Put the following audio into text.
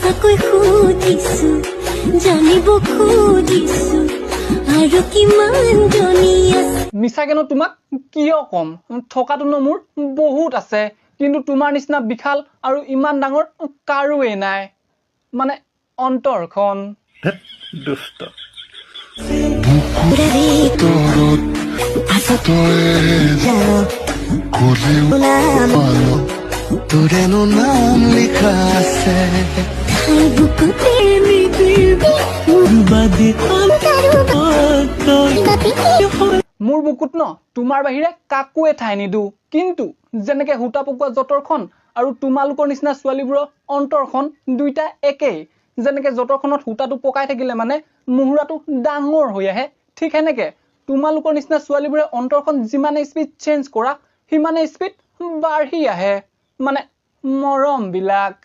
সঁচাকৈ সুধিছো, জানিব খুজিছো, আৰু কিমান জনী আছে? মিছাকেনো তোমাক কিয় ক'ম, থকাটোনো মোৰ বহুত আছে, কিন্তু তোমাৰ নিচিনা বিশাল আৰু ইমান ডাঙৰ কাৰোৱেই নাই, মানে অন্তৰখন। দুষ্ট। ভিতৰত তই ক'লেও তোৰেনো নাম লিখা আছে। ঠাই বুকুতে বাদে তই। মোৰ বুকুত ন তোমাৰ বাহিৰে কাকোৱে ঠাই নিদো, কিন্তু যেনেকে সূতা পকোৱা যঁতৰখন আৰু তোমালোকৰ নিচিনা ছোৱালীবোৰৰ অন্তৰখন দুইটা একেই, যেনেকে যঁতৰখনত সূতাটো পকাই থাকিলে মানে মুহুৰাটো ডাঙৰ হৈ আহে, ঠিক সেনেকে তোমালোকৰ নিচিনা ছোৱালীবোৰে অন্তৰখন যিমানে স্পীড চেঞ্জ কৰা সিমানে স্পীড বাঢ়ি আহে, মানে মৰমবিলাক।